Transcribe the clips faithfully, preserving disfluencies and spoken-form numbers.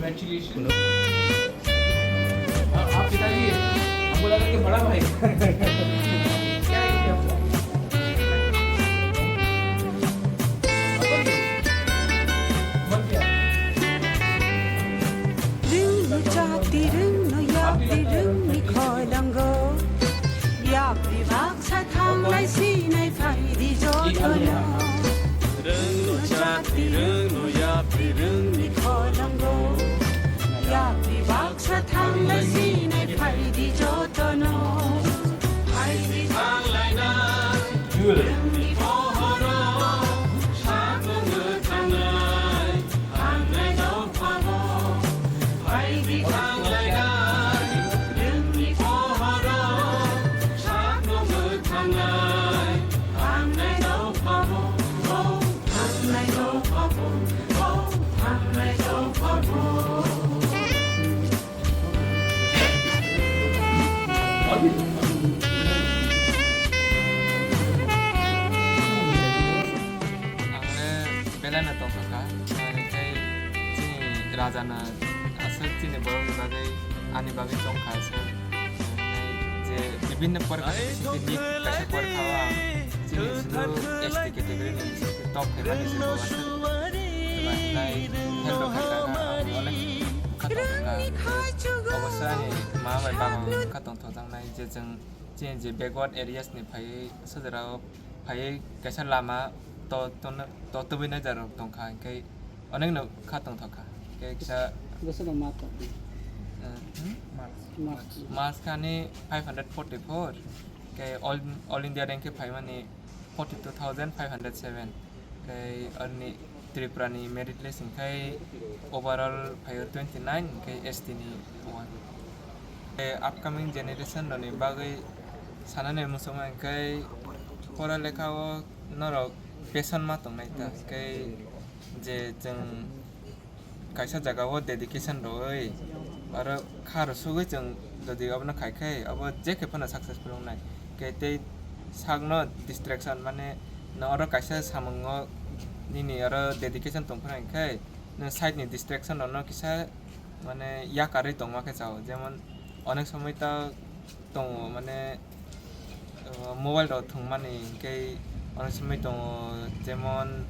Congratulations। आप, आप पिताजी, हमको लगा कि बड़ा भाई। क्या है ये आपका? Rwngno chati, rwngno yapri, rwngni kholango. Yapri baksa thanglai sinai phaidi jotono. Rwngno chati, rwngno yapri, rwngni kholango. Yapri baksa thanglai sinai phaidi jotono. Phaidi thanglai na. Rwngni pohoro, sakno mwthangnai. Ang le belai no tongkha kha, hwnkhai chini raja no aswk chini borok ni bagwi, ani bagwi tongkha aswk, je bibhinno porikha ni bisingtwi nit kaisa porikha o ang chini sudu S T category ni bisingtwi top khaimani se bo aswk. Belai help rok kha kha ang onek kha tongkha kha. Obosa ani ma bai baba kha tongthok jaknai je chwng chini je backward areas ni phaiwi sojra o phaiwi kaisa lama to, to, to tubui nai jora rok tongkha, hwnkhe onek no kha tongthok kha. Hwnkhe kisa Bwswk no mark tong? Eh, hmm? Marks. Marks. Marks kha ni five hundred forty-four, hwnkhe all, all India rank khe phaimani forty-two thousand five hundred seven. Hwnkhe aroni Tripura ni merit list hwnkhe overall phaio twenty-nine, hwnkhe S T ni one. Hwnkhe upcoming generation rokni bagwi sanani muchungma hwnkhe pora lekha o norok passion ma tongnai ta, hwnkhe je chwng kaisa jaga o dedication rwui aro kha rw sugui chwng jodi obono khai khai abo je khe phano successful wngnai. Hwnkhe tei sakno distraction mane no oro kaisa samungo nini oro dedication tongphano hwnkhe no side ni distraction rokno kisa mane yakarwi tongma khe chao, jemon onek somoi ta tongo mane, uh, mobile rok thwngmani hwnkhe onek somoi tongo, jemon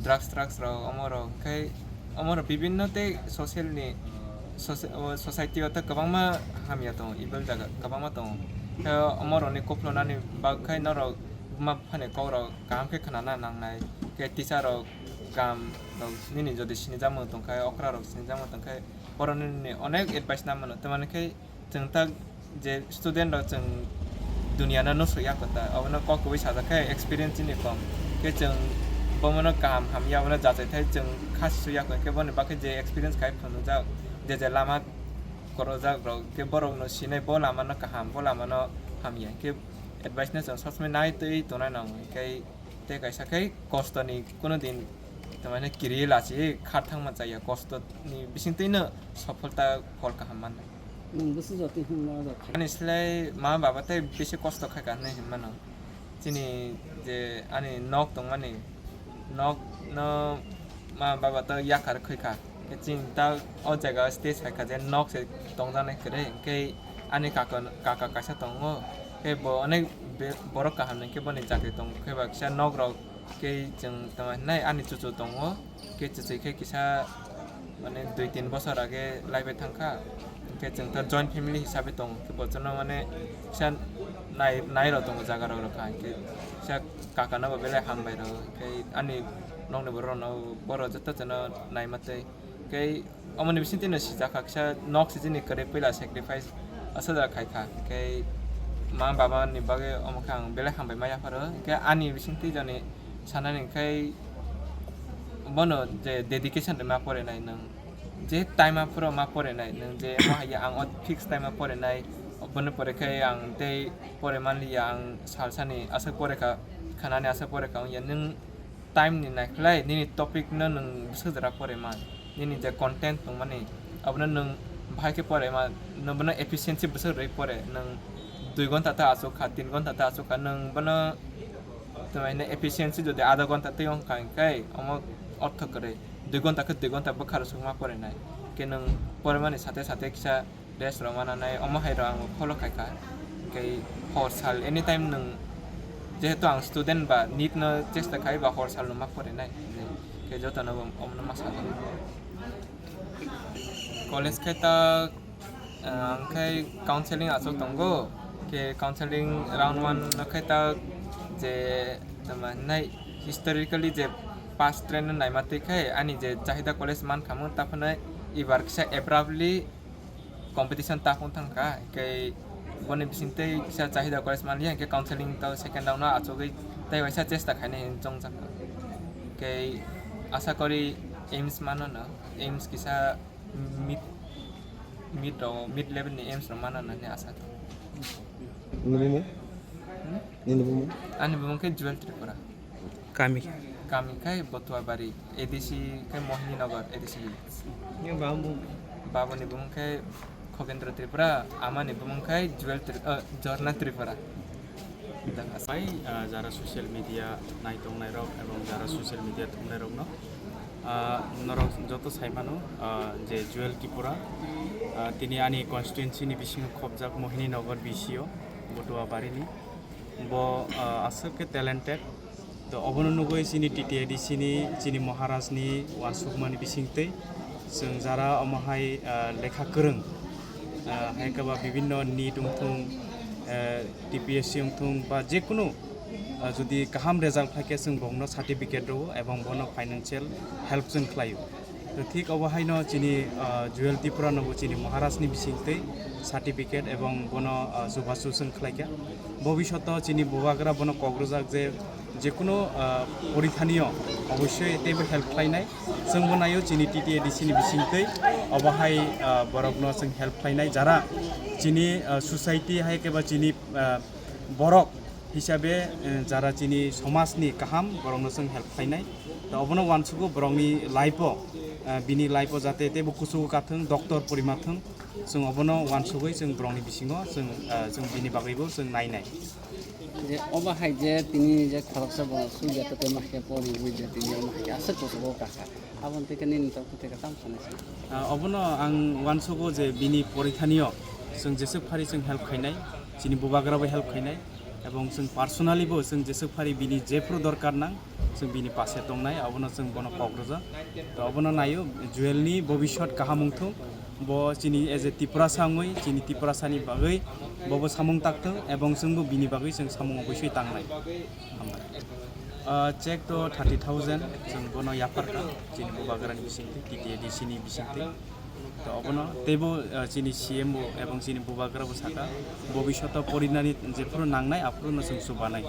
drugs, drugs rok, omo rok hwnkhe omo rok bibinno tei social ni soci-, o society o tei kwbangma hamya tongo, evil jaga kwbangma tongo. Khe omo rokni kuphulunani bagwi khe norok buma buphani kok rok kaham khe khwnana nangnai, khe teacher rok kaham rok nini jodi sinijakmung tongkhe, okra rok sinijakmung tongkhe, borok nini onek advice na mano, tamani khe chwng ta je student rok chwng dunia no nusu ya kota, abono kok kwbui sajak khe experience chini kom. Khe chwng bomono kaham hamya abono jachai thai chwng kha su ya khe boni bagwi je experience khai phunukjak, je je lama korojak rok khe borok no sinai bo lama no kaham, bo lama no hamya khe advice no chwng sob somoi nai twi tongnai nango. Khe tei kaisa khe kosto ni kuno din tamani kiri lachi kha thangma chaya, kosto ni bising twi no sopholta phol kaham mannai. Nwng bwswk jotwi hwnwi ma jat kha? Ani slai ma baba tei bisi kosto khai ka hinwi hinmano. Chini je ani nok tongmani, nok no ma baba to yakar khoi kha. Khe chini ta o jaga stage phai kha je nok se tongjaknai kwrwi. Hwnkhe ani kaka, kaka kaisa tongo. Khe bo onek be-, borok kaham ni khe boni chakri tongo. Khe ba kisa nok rok khe chwng tamo hinai ani chuchu tongo. Khe chuchu khe kisa mane dui tin bosor age laibai thangkha, hwnkhe chwng ta joint family hisabe tongo, hwnkhe bochorno mane kisa nai, nai rok tongo jaga rok rokha, hwnkhe kisa kaka no bo belai hambai rw, hwnkhe ani nokni borok rok no borok joto jono naima tei, hwnkhe omoni bising twi no sijak kha kisa nok se chini kwrwi puila sacrifice aswk da khai kha, hwnkhe ma baba ni bagwi omo khe ang belai hambai ma yapharo, hwnkhe ani bising twi jani sanani hwnkhe bono je dedication rwma porinai nwng, je time aphuru ma porinai nwng, je mo hai ang o fix time o porinai, boni pore khe ang tei pore manliya, ang salsani aswk pore kha, khanani aswk pore kha wngya, nwng time ni naikhlai nini topic no nwng bwswk jora pore man, nini je content tongmani abono nwng bahai khe pore man, nwng bono efficiency bwswk rwui pore, nwng dui gonta ta achuk kha, tin gonta ta achuk kha, nwng bono Tei efficiency jodi adha ghonta tei wng kha hwnkhe omo ortho kwrwi, dui ghonta khe dui ghonta bwkha rwsukma porinai. Khe nwng porimani sate sate kisa rest rw mananai, omo hai rw ang follow khai kha. Khe hor sal anytime nwng, jehetu ang student ba NEET no chesta khai ba hor sal no ma porinai. Khe jotono bo omono ma sal. College khe ta, ah, ang khai counseling achuk tongo, khe counseling round one no khai ta je tama nai historically je past trend no naima twi khai ani je Jahida College man khamu ta phano ibar kisa abruptly competition ta phung thang kha, khe boni bising tei kisa Jahida College man ya khe counseling ta second round no achugwi tei waisa chesta khainai hinwi chongjak kha. Khe asa kori AIIMS mano no, AIIMS kisa mid, mid rok, mid level ni AIIMS rok mano nani asa tongo. Nini bumung? Hmm? Nini bumung? Ani bumung khe Jewel Tripura. Kami? Kami khai Botuabari, A D C khai Mohini Nagar, A D C village. Nini bumung? Babani bumung khai Khogendra Tripura, amani bumung khai Jewel Tri-, eh, Jharna Tripura. Bai, ah, jara social media nai tongnai rok ebong jara social media thumnai rokno, ah, norok joto sai mano, ah, je Jewel Tripura, ah, tini ani constituency ni bisingo khobjak Mohini Nagar B C o, Botuabari ni. Bo, ah, aswk khe talented. To obono nugwi chini T T A D C ni, chini Maharaj ni uansukmani bisingtwi chwng jara omo hai, ah, lekha kwrwng, ah, hai khe ba bibinno NEET wngthung, ah, T P S C wngthung ba jekunu, ah, jodi kaham result phaikhe chwng bongno certificate rwo ebong bono financial help chwng khlaio. To thik obo haino chini, ah, Jewel Tripura no bo chini Maharaj ni bisingtwi certificate ebong bono, ah, chubachu chwng khlaikha. Bobishoto chini bubagra bono kok rwjak je jekunu, ah, porithaniyo obossoi teibo help khlainai. Chwngbo naio chini T T A D C ni bisingtwi obo hai, ah, borokno chwng help khlainai. Jara chini, ah, society hai khe ba chini, ah, borok hisabe, eh, jara chini somajni kaham borokno chwng help khlainai. To obono uansugo borokni life o, eh, bini life o jate teibo kuchugo kathwng, doctor porimathwng, chwng obono uansugwi chwng borokni bisingo chwng, eh, chwng bini bagwibo chwng nainai. Je obo hai je tini je khoroksa bo sui jata tei ma khe pori wi je tini omo hai aswk kuchugo kakha. Aboni tei khe nini tong khe tamo sanai se. Ah, obono ang uansugo je bini porithaniyo chwng jeswk phari chwng help khainai, chini bubagra bo help khainai, ebong chwng personally bo chwng jeswk phari bini jephru dorkar nang, chwng bini pase tongnai, obono chwng bono kok rwjak. To obono naio, Jewel ni bobiswt kaham wngthung, bo chini as a Tiprasa wngwi, chini Tiprasa ni bagwi bobo samung takthung, ebong chwngbo bini bagwi chwng samung oboswi tangnai. Hambai. Ah, check to thirty thousand, chwng bono yapharkha, chini bubagrani bisingtwi, T T A D C ni bisingtwi. To obono teibo, ah, chini C M bo ebong chini bubagra bo saka, bobishoto porinani jephru nangnai, aphruno chwng chubanai.